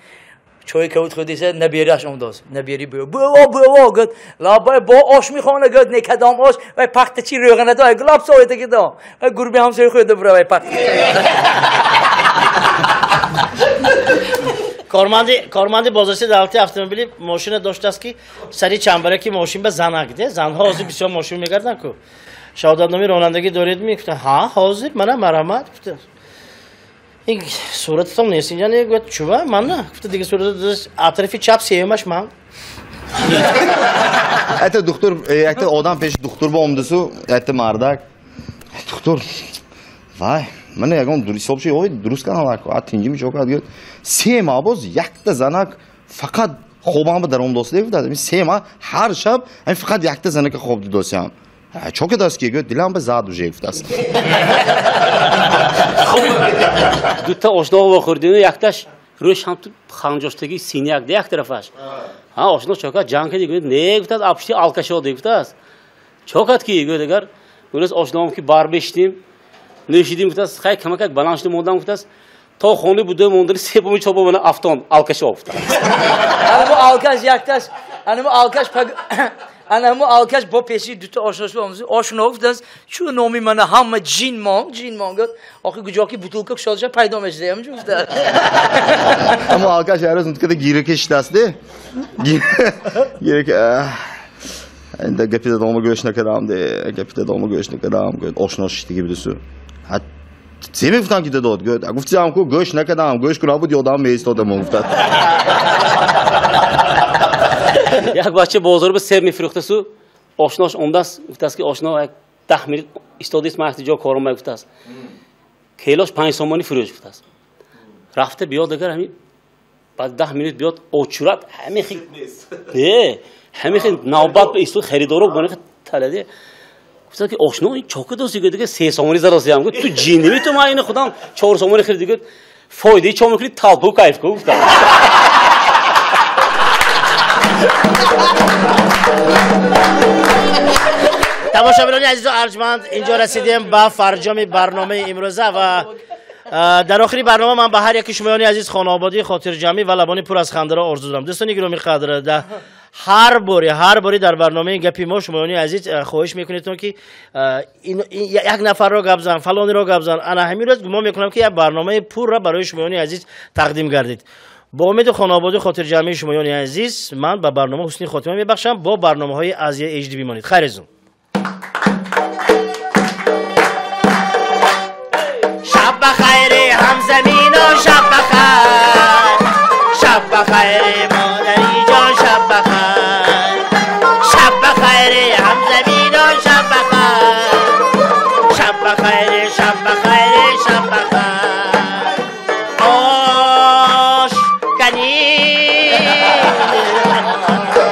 Чойи кавут худиса набераш омдост. Набери бӯ. Бӯво бӯво гуфт. Лабай бо ош мехона гуфт не кадом ош вай пахта чи рӯғана до гулоб соита ки до. Вай гурби ҳамсоя хӯрда бура вай пахта. Корманди бозорчаи давлати автомобили мошина доштааст ки сари чамбараки мошин ба занак де. Занҳо ҳозир бисёр мошин мегарданд ку. Шаҳодатномаи ронандагӣ доред ми? Гуфта ҳа ҳозир мана марҳамат гуфта. Ин сурататон нест инҷа не гуфт чува ман на гуфта дига сурат атрафи чап сеюмаш ман. Это духтур, это одам пеш духтур ба омдасу, это мардак. Духтур, вай, ман ягон ҳисоб ши, ой, дуруст кардам, а тинҷими чо кард, гуфт, се маҳ боз якта занак фақат хобам ба даром дост, гуфт, се маҳ ҳар шаб фақат якта занака хоб дидосям. Чо кардааст ки? Гуфт, дилам ба зад уже гуфтааст. Дута ошно вохӯрдину якташ рӯш ҳам ту ханҷоштаги синяк де як тарафаш. Ҳа ошно чо кард ҷанг кардӣ гуфт, не гуфтааст, апшти алкашо де гуфтааст. Чо кард ки? Гуфт, агар рӯз ошноам ки бар бешидим, нӯшидим гуфтааст, хай камакак баланд шуда мондам гуфтааст, то хони буда мондани себуми чобо мана афтон алкашо гуфтааст. Анаму алкаш якташ, анаму алкаш Ана ҳамо алкаш бо пеши дута ошно шуд, омӯзӣ ошно гуфтааст, чу номи мана ҳама ҷин мон, ҷин мон гуфт, охи куҷо ки бутулка кушода пайдо мешуда, ҳамчу гуфтааст. Ҳамо алкаш ҳар рӯз нутқада гира кешидааст, де? Гира ке, инда гапи дадома гӯш накардам, де, гапи дадома гӯш накардам, гӯяд, ошно шиштаги будасу. Се мегуфтам ки дадод, гӯяд, гуфтиам ку гӯш накардам, гӯш кунам буд ёдам меистодам, гуфтад. Як бача бозор ба себ мефурӯхтасу, ошнош омдааст, гуфтааст ки ошно як 10 минут истодист, ман ҷо кором гуфтааст. Келош 5 сомонӣ фурӯш гуфтааст. Рафта биёд агар ҳамин баъд 10 минут биёд очурат ҳамин хи не, ҳамин хи навбат ба истод харидоро бо хи талади. Гуфтааст ки ошно ин чока дости, гуфт дига 3 сомонӣ заросиям, гуфт ту ҷинними ту, ман ини худам 4 сомонӣ харид, гуфт фоидаи чо мекунӣ, талпу кайф ку гуфтааст. Тамошобинони азизу арҷманд, инҷо расидем ба фарҷоми барномаи имрӯза ва дар охири барнома ман ба ҳар яки шумоёни азиз хонаободӣ, хотирҷамъӣ ва лабони пур аз хандаро орзу дорам. Дӯстони гиромӣ қадр, ҳар бори дар барномаи гапи мо шумоёни азиз хоҳиш мекунедтон ки як нафарро гап зан, фалониро гап зан. Ана ҳамин рӯз гумон мекунам ки як барномаи пурра барои шумоёни азиз тақдим гардид. Бо умеди хонаободӣ, хотирҷамъии шумоёни азиз ман ба барнома ҳусни хотима мебахшам. Бо барномаҳои Азия HD бимонед. Хайрезун. Шаб ба хайри ҳамзамино, шаб ба хайр, шаб ба хайри модари ҷон, шаб ба хайр, шаб ба хайри ҳамзамино, шаб ба хайр, шаб ба хайри, шаб ба хайри, шаб ба хайр. Ош кани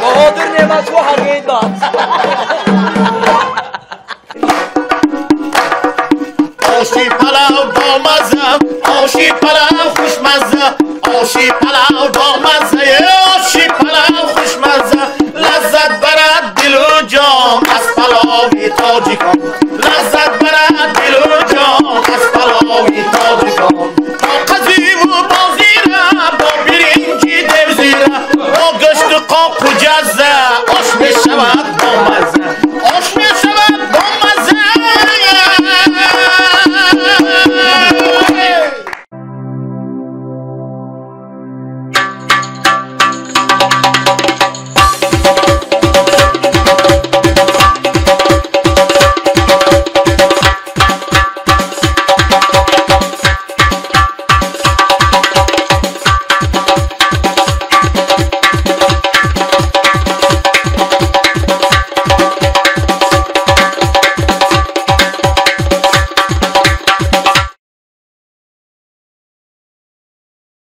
Баҳодур Неъматшо ҳамгоҳ бад. Оши палав бо мазза, оши палав хушмазза, оши палав бо мазза.